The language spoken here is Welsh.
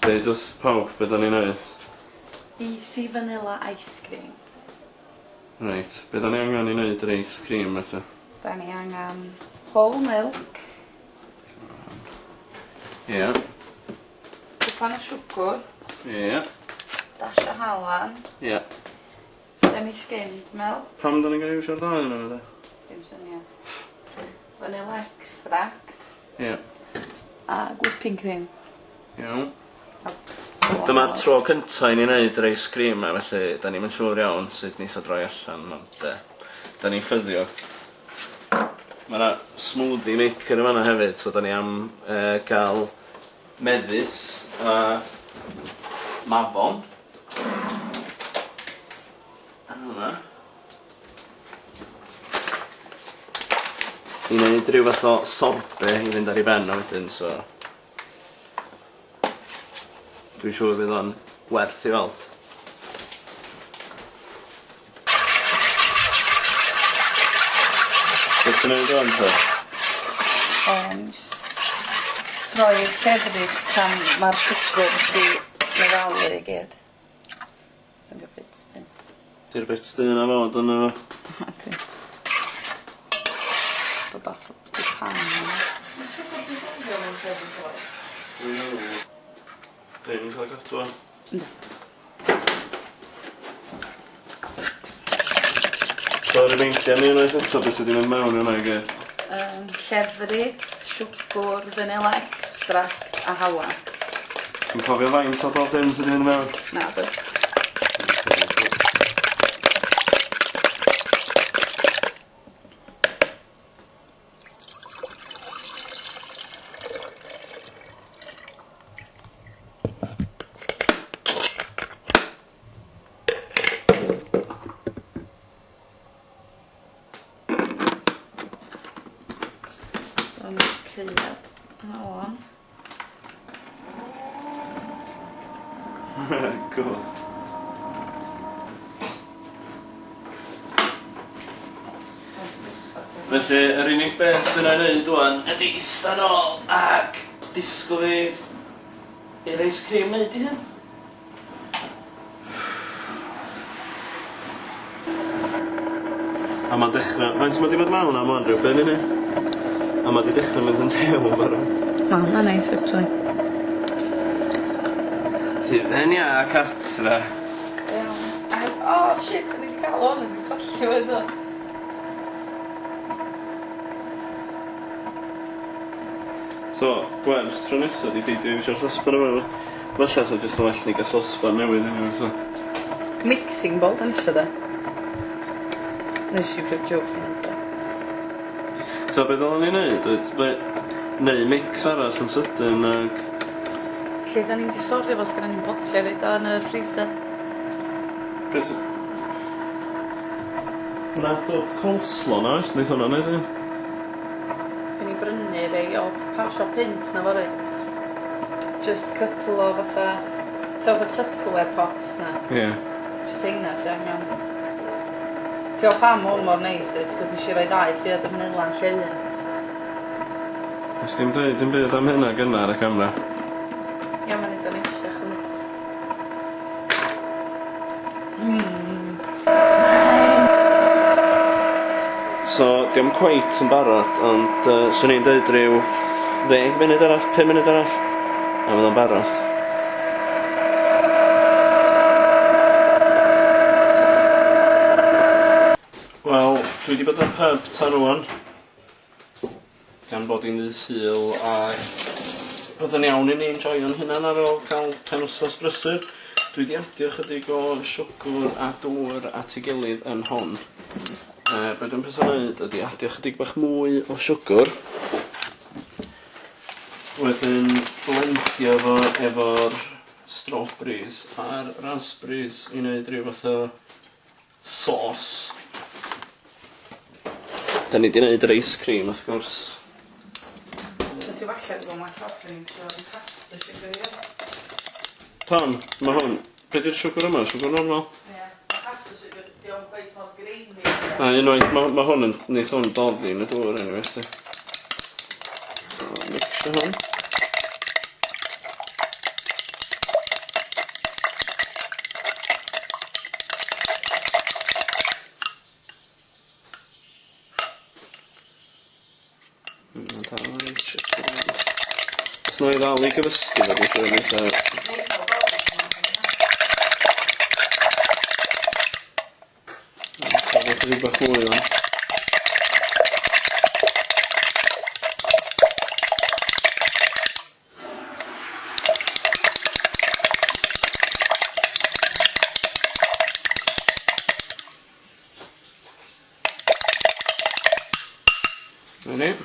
Deud wrth pawb be' 'dan ni'n neud. Easy vanilla ice cream. Reit be' 'dan ni angan i neud yr ice cream eto? 'Dan ni angan whole milk. Ia. Cwpan o siwgwr. Ia. Dash o halan. Ia. Semi skimmed milk. Pam 'dan ni'n gor'o' iwsio'r ddau onyn nw de? Dim syniad. Vanilla extract. Ia. A whipping cream. Iawn. Dyma'r tro cynta i ni neud yr ice cream 'ma felly 'dan ni'm yn siŵr iawn sut neith o droi allan ond yy 'dan ni'n ffyddiog. Ma' 'na smoothie maker yn fan 'na hefyd so 'dan ni am yy ga'l mefus a mafon. Yn hwnna. I neud ryw fath o sorbet i fynd ar 'i ben o wedyn so Dwi'n siŵr fydd o'n werth i weld. Be' ti'n neud rŵan 'te? Yym troi'r llefrith tan ma'r siwgr 'di meddalu i gyd. Ffeindio bits du. 'Di'r bits du 'na fod yn y... Nadi. Dod off y pan. Dim yn ca'l 'i gadw ŵan. Yndw. So remeindio ni unwaith eto be' sy 'di mynd mewn i wnna i gyd? Llefrith, siwgwr, vanilla extract a halen. Ti'n cofio faint o bob dim sy 'di mynd mewn? Nadw. Dwi'n caead halen. Cŵl. Felly yr unig beth sy 'nai neud ŵan ydi ista nôl ac disgwl i i'r ice cream neud 'i hun. A ma'n dechra... Faint ma' 'di bod mewn am ŵan? Ryw bum munud? A ma' 'di dechra mynd yn rhew yn barod. Ma' wnna'n neis actually. Hufen iâ cartra. Iawn. A o shit o'n i 'di ca'l 'wn a 'di colli fo eto. So, gwers tro nesa 'di peidio iwsio'r sosban yma efo. Falla sa jyst yn well ni ga'l sosban newydd eniwe so. Mixing bowl 'dan ni isio 'de? Nes i iwsio jwg i neud o. Ta be' ddylen ni neud oedd be- neu mix arall yn sydyn ag... Lle 'dan ni'n mynd i sorio fo sgynnon ni'm potia i roid o yn yr freezer. Be' sy... Ma' 'na dwb coleslaw 'na oes neith hwnna neud yn. Fy' ni brynu rei o pa siop punt 'na fory. Just couple o fatha t'o' fatha Tupperware pots 'na? Ie. Jyst rheina sy angan. Ti weld pam ma' 'wn mor neis wyt 'c'os nesh i roi ddau lluad o vanilla yn lle un. Nes di'm deud dim byd am hynna gynna ar y camera. Ia ma'n neud o'n neisiach yndi? Hmm. So 'di o'm cweit yn barod ond yy swn i'n deud ryw ddeg munud arall pum munud arall a fydd o'n barod. Wel dwi 'di bod yn pub tan rŵan. Gan bod hi'n ddydd Sul a bod yn iawn i ni enjoio'n hunan ar ôl ca'l penwthnos brysur dwi 'di adio chydig o siwgr a dŵr at ei gilydd yn hon. Yy be' dwi'n neud ydi adio chydig bach mwy o siwgr. Wedyn blendio fo efo'r strawberries a'r raspberries i neud ryw fath o sauce. 'Dan ni 'di neud yr ice cream wrth gwrs. Sa ti falle 'di bod yn well off yn iwsio caster sugar ie? Pam? Ma' hwn... Be' 'di'r siwgr yma? Siwgr normal? Ie. Ma' caster sugar 'di o'm cweit mor grainy. A unwaith ma' ma' hwn yn neith hwn doddi yn y dŵr eniwe 'lly. So mixio hwn. Dal yn reit. Os na i ddal i gymysgu fo, dwi'n siŵr neith o. Neith o chydig bach mwy o'n. Na ni.